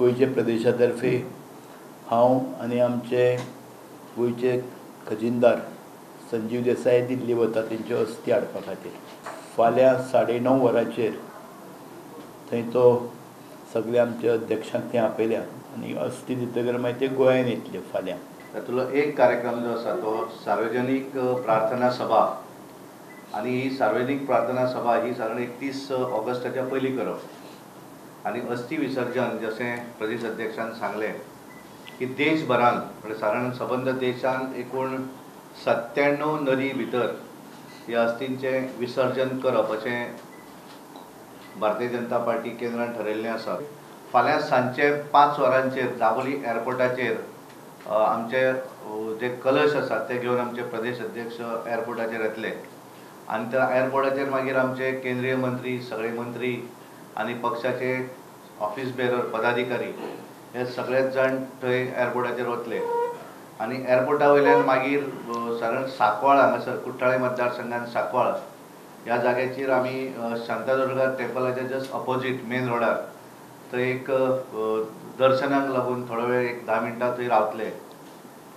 गोंयचे प्रदेशा तर्फे हांव आनी आमचे गोंयचे खजिनदार संजीव देसाय दिल्ली वता तेंच्यो अस्थी हाडपा खातीर. फाल्यां 9:30 वरांचेर थंय तो सगळे आमच्या अध्यक्षांक थंय आपयल्या आनी अस्थी दितकर मागीर ते गोंयान येतले फाल्यां. तातूंतलो एक कार्यक्रम जो आसा तो सार्वजनीक प्रार्थना सभा आनी ही सार्वजनीक प्रार्थना सभा ही सादारण 31 ऑगस्टाच्या पयलीं करप आनी अस्थी विसर्जन जशें प्रदेश अध्यक्षान सांगलें की देशभरान म्हणजे सादारण सबंद देशान एकूण 97 नदी भितर ह्या अस्थींचें विसर्जन करप अशें भारतीय जनता पार्टी केंद्रान ठरयल्लें आसा. फाल्यां सांजचे 5 वरांचेर दाबोली एअरपोर्टाचेर आमचे जे कलश आसात ते घेवन आमचे प्रदेश अध्यक्ष एअरपोर्टाचेर येतले आनी त्या एअरपोर्टाचेर मागीर आमचे केंद्रीय मंत्री, सगळे मंत्री आनी पक्षाचे ऑफिस बेरर पदाधिकारी हे सगळेच जाण थंय एअरपोर्टाचेर वतले आनी एअरपोर्टा वयल्यान मागीर सादारण सांकवाळ हांगासर कुठ्ठाळे मतदारसंघान सांकवाळ ह्या जाग्याचेर आमी शांतादुर्गा टेम्पलाच्या जस्ट अपोजीट मेन रोडार थंय एक दर्शनाक लागून थोडो वेळ एक 10 मिनटां थंय रावतले.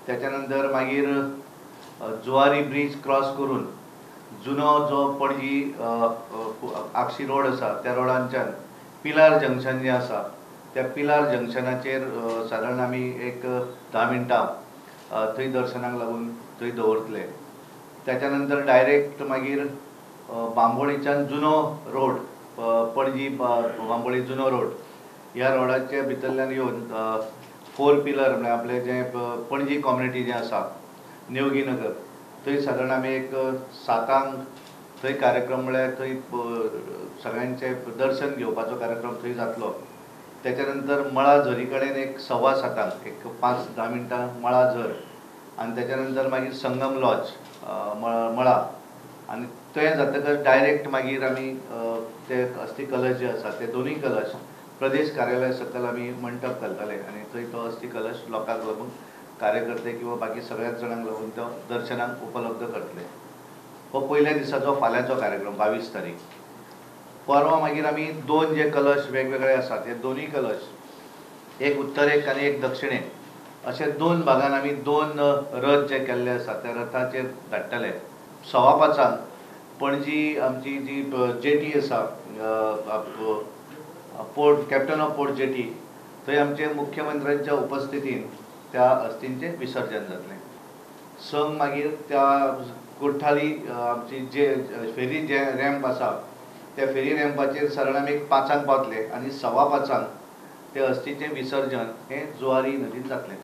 त्याच्या नंतर मागीर जुवारी ब्रीज क्रॉस करून जुनो जो पणजी आक्षी रोड आसा त्या रोडांच्यान पिलार जंक्शन जें आसा त्या पिलार जंक्शनाचेर सादारण आमी एक 10 मिनटां थंय दर्शनाक लागून थंय दवरतले. त्याच्या नंतर डायरेक्ट मागीर बांबोळीच्यान जुनो रोड पणजी बांबोळी जुनो रोड ह्या रोडाच्या भितरल्यान येवन 4 पिलर म्हळ्यार आपलें जें पणजी कम्युनिटी जें आसा निवगी नगर थंय सादारण आमी एक 7 थंय कार्यक्रम म्हळ्यार थंय सगळ्यांचें दर्शन घेवपाचो कार्यक्रम थंय जातलो. त्याच्या नंतर मळा झरी कडेन एक 7:15 एक 5-10 मिनटां मळा झर आनी त्याच्या नंतर मागीर संगम लॉज मळा आनी तें जातकच डायरेक्ट मागीर आमी ते अस्थी कलश जे आसा ते दोनूय कलश प्रदेश कार्यालय सकयल आमी मंटप घालतले आनी थंय तो अस्थी कलश लोकांक लागून कार्यकर्ते किंवा बाकी सगळ्याच जाणांक लागून तो दर्शनाक उपलब्ध करतले. हो पयल्या दिसाचो फाल्यांचो कार्यक्रम 22 तारीख. परवा मागीर आमी 2 जे कलश वेगवेगळे आसात हे दोनूय कलश एक उत्तरेक आनी एक दक्षिणेक अशे 2 भागान आमी 2 रथ जे केल्ले आसात त्या रथाचेर धाडटले. 5:15 पणजी आमची जी जेटी आसा port captain of port jetty थंय आमचे मुख्यमंत्र्यांच्या उपस्थितीन त्या अस्थींचें विसर्जन जातलें. संग मागीर त्या कुठ्ठाळी आमची जे फेरी जे रॅम्प आसा त्या फेरी रॅम्पाचेर सादारण आमी 5 पावतले आनी 5:15 ते अस्थीचें विसर्जन हें जुवारी नदीन जातलें.